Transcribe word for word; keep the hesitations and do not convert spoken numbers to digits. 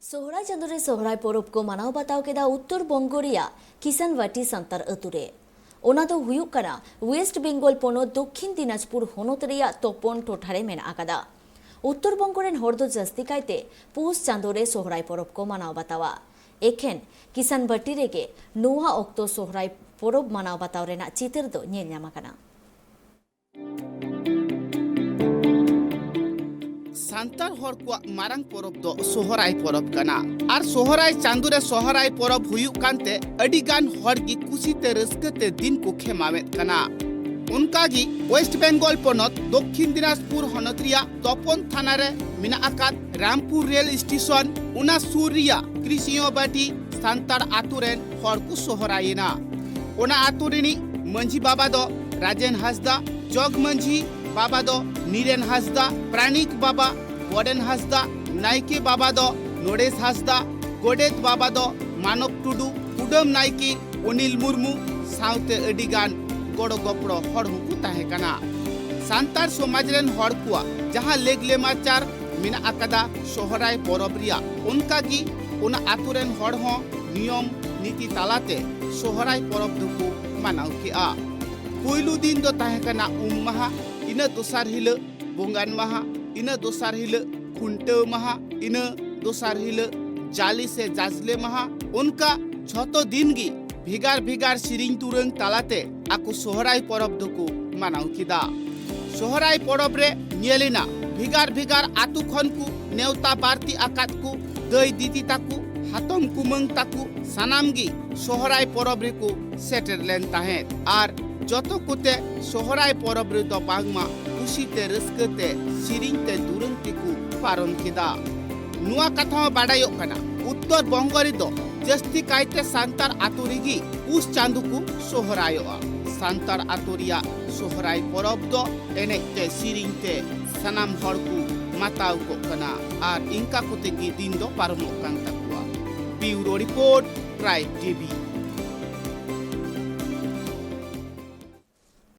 ᱥᱚᱦᱨᱟᱭ ᱪᱟᱸᱫᱳ ᱨᱮ ᱥᱚᱦᱨᱟᱭ ᱯᱚᱨᱚᱵᱽ ᱠᱚ ᱢᱟᱱᱟᱣ ᱵᱟᱛᱟᱣ ᱠᱮᱫᱟ ᱩᱛᱛᱚᱨ ᱵᱚᱝᱜᱚ ᱨᱮᱭᱟᱜ ᱠᱤᱥᱟᱱᱵᱟᱴᱤ ᱥᱟᱱᱛᱟᱲ ᱟᱹᱛᱩ ᱨᱮ᱾ ᱚᱱᱟ ᱫᱚ ᱦᱩᱭᱩᱜ ᱠᱟᱱᱟ ᱳᱭᱮᱥᱴ ᱵᱮᱝᱜᱚᱞ ᱯᱚᱱᱚᱛ ᱫᱚᱠᱠᱷᱤᱱ ᱫᱤᱱᱟᱡᱽᱯᱩᱨ ᱦᱚᱱᱚᱛ ᱨᱮᱭᱟᱜ ᱛᱚᱯᱚᱱ ᱴᱚᱴᱷᱟ ᱨᱮ ᱢᱮᱱᱟᱜ ᱟᱠᱟᱫᱟ᱾ ᱩᱛᱛᱚᱨ ᱵᱚᱝᱜᱚ ᱨᱮᱱ ᱦᱚᱲ ᱫᱚ ᱡᱟᱹᱥᱛᱤ ᱠᱟᱭᱛᱮ ᱯᱩᱥ ᱪᱟᱸᱫᱳ ᱨᱮ ᱥᱚᱦᱨᱟᱭ ᱯᱚᱨᱚᱵᱽ ᱠᱚ ᱢᱟᱱᱟᱣ ᱵᱟᱛᱟᱣᱟ᱾ ᱮᱠᱷᱮᱱ ᱠᱤᱥᱟᱱᱵᱟᱴᱤ ᱨᱮᱜᱮ ᱱᱚᱣᱟ ᱚᱠᱛᱚ ᱥᱚᱦᱨᱟᱭ ᱯᱚᱨᱚᱵᱽ ᱢᱟᱱᱟᱣ ᱵᱟᱛᱟᱣ ᱨᱮᱱᱟᱜ ᱪᱤᱛᱟᱹᱨ ᱫᱚ ᱧᱮᱞ ᱧᱟᱢ ᱟᱠᱟᱱᱟ᱾ ᱥᱟᱱᱛᱟᱲ ᱦᱚᱲ ᱠᱚᱣᱟᱜ ᱢᱟᱨᱟᱝ ᱯᱚᱨᱚᱵᱽ ᱫᱚ ᱥᱚᱦᱨᱟᱭ ᱯᱚᱨᱚᱵᱽ ᱠᱟᱱᱟ᱾ ᱟᱨ ᱥᱚᱦᱨᱟᱭ ᱪᱟᱸᱫᱳ ᱨᱮ ᱥᱚᱦᱨᱟᱭ ᱯᱚᱨᱚᱵᱽ ᱦᱩᱭᱩᱜ ᱠᱟᱱᱛᱮ ᱟᱹᱰᱤ ᱜᱟᱱ ᱦᱚᱲ ᱜᱮ ᱠᱩᱥᱤ ᱛᱮ ᱨᱟᱹᱥᱠᱟᱹ ᱛᱮ ᱫᱤᱱ ᱠᱚ ᱠᱷᱮᱢᱟᱣᱮᱫ ᱠᱟᱱᱟ᱾ ᱚᱱᱠᱟ ᱜᱮ ᱳᱭᱮᱥᱴ ᱵᱮᱝᱜᱚᱞ ᱯᱚᱱᱚᱛ ᱫᱚᱠᱠᱷᱤᱱ ᱫᱤᱱᱟᱡᱽᱯᱩᱨ ᱦᱚᱱᱚᱛ ᱨᱮᱭᱟᱜ ᱛᱚᱯᱚᱱ ᱛᱷᱟᱱᱟ ᱨᱮ ᱢᱮᱱᱟᱜ ᱟᱠᱟᱫ ᱨᱟᱢᱯᱩᱨ ᱨᱮᱞ ᱥᱴᱮᱥᱚᱱ, ᱚᱱᱟ ᱥᱩᱨ ᱨᱮᱭᱟᱜ ᱠᱨᱤᱥᱤᱭᱚᱵᱟᱴᱤ ᱥᱟᱱᱛᱟᱲ ᱟᱛᱳ ᱨᱮᱱ ᱦᱚᱲ ᱠᱚ ᱥᱚᱦᱨᱟᱭᱮᱱᱟ᱾ ᱚᱱᱟ ᱟᱛᱳ ᱨᱤᱱᱤᱡ ᱢᱟᱹᱡᱷᱤ ᱵᱟᱵᱟ ᱫᱚ ᱨᱟᱡᱮᱱ ᱦᱟᱸᱥᱫᱟ, ᱡᱚᱜᱽ ᱢᱟᱹᱡᱷᱤ ᱵᱟᱵᱟ ᱫᱚ ᱱᱤᱨᱮᱱ ᱦᱟᱸᱥᱫᱟ, ᱯᱨᱟᱱᱤᱠ ᱵᱟᱵᱟ ᱵᱚᱰᱮᱱ ᱦᱟᱸᱥᱫᱟ, ᱱᱟᱭᱠᱮ ᱵᱟᱵᱟ ᱫᱚ ᱱᱚᱲᱮᱥ ᱦᱟᱸᱥᱫᱟ, ᱜᱚᱰᱮᱛ ᱵᱟᱵᱟ ᱫᱚ ᱢᱟᱱᱚᱵ ᱴᱩᱰᱩ, ᱠᱩᱰᱟᱹᱢ ᱱᱟᱭᱠᱮ ᱚᱱᱤᱞ ᱢᱩᱨᱢᱩ ᱥᱟᱶᱛᱮ ᱟᱹᱰᱤ ᱜᱟᱱ ᱜᱚᱲᱚ ᱜᱚᱯᱲᱚ ᱦᱚᱲ ᱦᱚᱸᱠᱚ ᱛᱟᱦᱮᱸ ᱠᱟᱱᱟ᱾ ᱥᱟᱱᱛᱟᱲ ᱥᱚᱢᱟᱡᱽ ᱨᱮᱱ ᱦᱚᱲ ᱠᱚᱣᱟᱜ ᱡᱟᱦᱟᱸ ᱞᱮᱜᱽ ᱞᱮᱢᱟᱪᱟᱨ ᱢᱮᱱᱟᱜ ᱟᱠᱟᱫᱟ ᱥᱚᱦᱨᱟᱭ ᱯᱚᱨᱚᱵᱽ ᱨᱮᱭᱟᱜ, ᱚᱱᱠᱟ ᱜᱮ ᱚᱱᱟ ᱟᱛᱳ ᱨᱮᱱ ᱦᱚᱲ ᱦᱚᱸ ᱱᱤᱭᱚᱢ ᱱᱤᱛᱤ ᱛᱟᱞᱟᱛᱮ ᱥᱚᱦᱨᱟᱭ ᱯᱚᱨᱚᱵᱽ ᱫᱚᱠᱚ ᱢᱟᱱᱟᱣ ᱠᱮᱜᱼᱟ᱾ ᱯᱩᱭᱞᱩ ᱫᱤᱱ ᱫᱚ ᱛᱟᱦᱮᱸ ᱠᱟᱱᱟ ᱩᱢ ᱢᱟᱦᱟ, ᱤᱱᱟᱹ ᱫᱚᱥᱟᱨ ᱦᱤᱞᱳᱜ ᱵᱚᱸᱜᱟᱱ ᱢᱟᱦᱟ, ᱤᱱᱟᱹ ᱫᱚᱥᱟᱨ ᱦᱤᱞᱳᱜ ᱠᱷᱩᱱᱴᱟᱹᱣ ᱢᱟᱦᱟ, ᱤᱱᱟᱹ ᱫᱚᱥᱟᱨ ᱦᱤᱞᱳᱜ ᱡᱟᱞᱮ ᱥᱮ ᱡᱟᱡᱽᱞᱮ ᱢᱟᱦᱟ᱾ ᱚᱱᱠᱟ ᱡᱷᱚᱛᱚ ᱫᱤᱱ ᱜᱮ ᱵᱷᱮᱜᱟᱨ ᱵᱷᱮᱜᱟᱨ ᱥᱮᱨᱮᱧ ᱫᱩᱨᱟᱹᱝ ᱛᱟᱞᱟᱛᱮ ᱟᱠᱚ ᱥᱚᱦᱨᱟᱭ ᱯᱚᱨᱚᱵᱽ ᱫᱚᱠᱚ ᱢᱟᱱᱟᱣ ᱠᱮᱫᱟ᱾ ᱥᱚᱦᱨᱟᱭ ᱯᱚᱨᱚᱵᱽ ᱨᱮ ᱧᱮᱞᱮᱱᱟ ᱵᱷᱮᱜᱟᱨ ᱵᱷᱮᱜᱟᱨ ᱟᱛᱳ ᱠᱷᱚᱱ ᱠᱚ ᱱᱮᱣᱛᱟ ᱵᱟᱨᱛᱤ ᱟᱠᱟᱫ ᱠᱚ ᱫᱟᱹᱭ ᱫᱤᱫᱤ ᱛᱟᱠᱚ, ᱦᱟᱛᱚᱢ ᱠᱩᱢᱟᱹᱝ ᱛᱟᱠᱚ ᱥᱟᱱᱟᱢ ᱜᱮ ᱥᱚᱦᱨᱟᱭ ᱯᱚᱨᱚᱵᱽ ᱨᱮᱠᱚ ᱥᱮᱴᱮᱨ ᱞᱮᱱ ᱛᱟᱦᱮᱸᱫ᱾ ᱟᱨ ᱡᱚᱛᱚ ᱠᱚᱛᱮ ᱥᱚᱦᱨᱟᱭ ᱯᱚᱨᱚᱵᱽ ᱨᱮᱫᱚ ᱵᱟᱝᱢᱟ ᱠᱩᱥᱤ ᱛᱮ ᱨᱟᱹᱥᱠᱟᱹ ᱛᱮ ᱥᱮᱨᱮᱧ ᱛᱮ ᱫᱩᱨᱟᱹᱝ ᱛᱮᱠᱚ ᱯᱟᱨᱚᱢ ᱠᱮᱫᱟ᱾ ᱱᱚᱣᱟ ᱠᱟᱛᱷᱟ ᱦᱚᱸ ᱵᱟᱰᱟᱭᱚᱜ ᱠᱟᱱᱟ, ᱩᱛᱛᱚᱨ ᱵᱚᱝᱜᱚ ᱨᱮᱫᱚ ᱡᱟᱹᱥᱛᱤ ᱠᱟᱭᱛᱮ ᱥᱟᱱᱛᱟᱲ ᱟᱛᱳ ᱨᱮᱜᱮ ᱯᱩᱥ ᱪᱟᱸᱫᱳ ᱠᱚ ᱥᱚᱦᱨᱟᱭᱚᱜᱼᱟ᱾ ᱥᱟᱱᱛᱟᱲ ᱟᱛᱳ ᱨᱮᱭᱟᱜ ᱥᱚᱦᱨᱟᱭ ᱯᱚᱨᱚᱵᱽ ᱫᱚ ᱮᱱᱮᱡ ᱛᱮ ᱥᱮᱨᱮᱧ ᱛᱮ ᱥᱟᱱᱟᱢ ᱦᱚᱲ ᱠᱚ ᱢᱟᱛᱟᱣ ᱠᱚᱜ ᱠᱟᱱᱟ᱾ ᱟᱨ ᱤᱱᱠᱟ ᱠᱚᱛᱮ ᱜᱮ ᱫᱤᱱ ᱫᱚ ᱯᱟᱨᱚᱢᱚᱜ ᱠᱟᱱ ᱛᱟᱠᱚᱣᱟ᱾ ᱵᱤᱭᱩᱨᱳ ᱨᱤᱯᱳᱨᱴ, ᱴᱨᱟᱭᱤᱵᱽ ᱴᱤᱵᱷᱤ᱾